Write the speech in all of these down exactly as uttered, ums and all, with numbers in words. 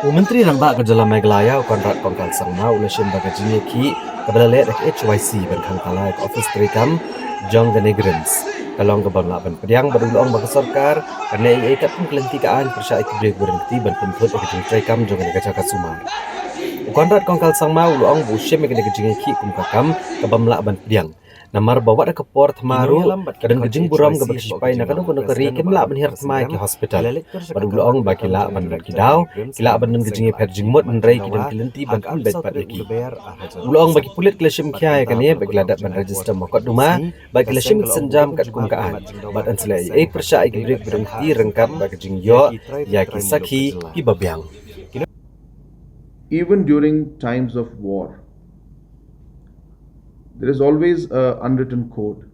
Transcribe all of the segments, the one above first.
U Myntri Rangbah ka Jylla Meghalaya, u Conrad Kongkal Sangma, u la shim ba ka jingïakhih kaba la leh da ka H Y C ban khang tala ïa ka ophis treikam jong ka NEIGRIHMS ka long kaba ym lah ban pdiang, bad u la ong ba ka sorkar kan leh ei ei katkum ka lynti ka aiñ pyrshah ïa ki briew kiba don kti ban pynthut ïa ka jingtreikam jong kane ka jaka sumar. U Conrad Kongkal Sangma u la ong ba u shim ïa kane ka jingïakhih kum ka kam kaba ym lah ban pdiang, namar ba wat ha ka por thma ruh ka don ka jingburom kaba ki sipai na kano kano ka ri kim lah ban hiar thma ïa ki hospital. Bad u la ong ba ki lah ban don ki daw, ki lah ban don ka jingïapher jingmut, hynrei ki don ki lynti ban pynbeit pat ïa ki. U la ong ba ki pulit ki la shim khia ïa kane bad ki la dep ban register mukotduma bad ki la shim ki sienjam katkum ka aiñ, bad yn sa leh ei ei pyrshah ïa ki briew kiba don kti ryngkat bad ka jingïoh ïa ki sakhi kiba biang. Even during times of war, there is always an unwritten code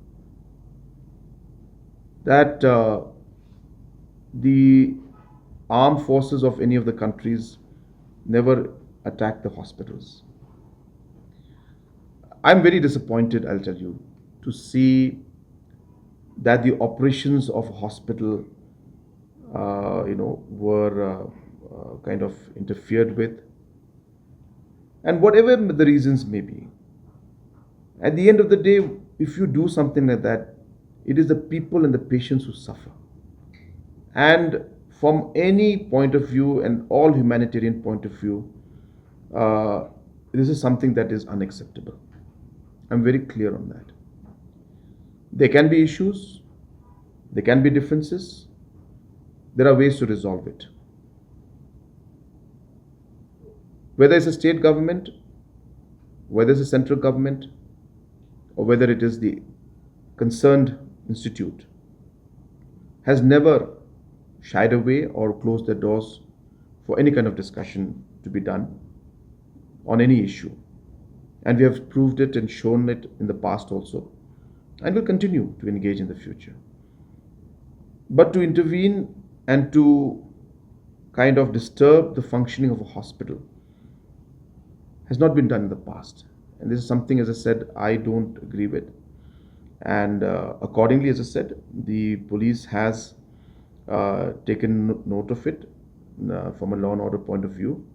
that uh, the armed forces of any of the countries never attack the hospitals. I'm very disappointed, I'll tell you, to see that the operations of a hospital, uh, you know, were uh, uh, kind of interfered with. And whatever the reasons may be, at the end of the day, if you do something like that, it is the people and the patients who suffer. And from any point of view and all humanitarian point of view, uh, this is something that is unacceptable. I'm very clear on that. There can be issues, there can be differences, there are ways to resolve it. Whether it's a state government, whether it's a central government, or whether it is the concerned institute, has never shied away or closed their doors for any kind of discussion to be done on any issue. And we have proved it and shown it in the past also, and will continue to engage in the future. But to intervene and to kind of disturb the functioning of a hospital has not been done in the past. And this is something, as I said, I don't agree with. And uh, accordingly, as I said, the police has uh, taken no- note of it uh, from a law and order point of view.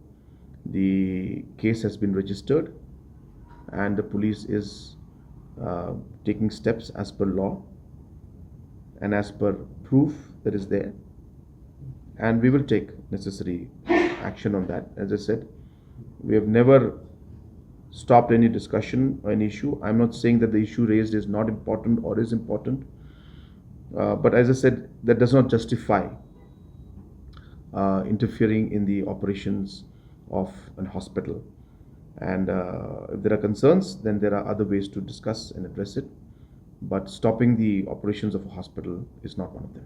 The case has been registered, and the police is uh, taking steps as per law and as per proof that is there. And we will take necessary action on that. As I said, we have never stopped any discussion or any issue. I'm not saying that the issue raised is not important or is important. Uh, but as I said, that does not justify uh, interfering in the operations of an hospital. And uh, if there are concerns, then there are other ways to discuss and address it. But stopping the operations of a hospital is not one of them.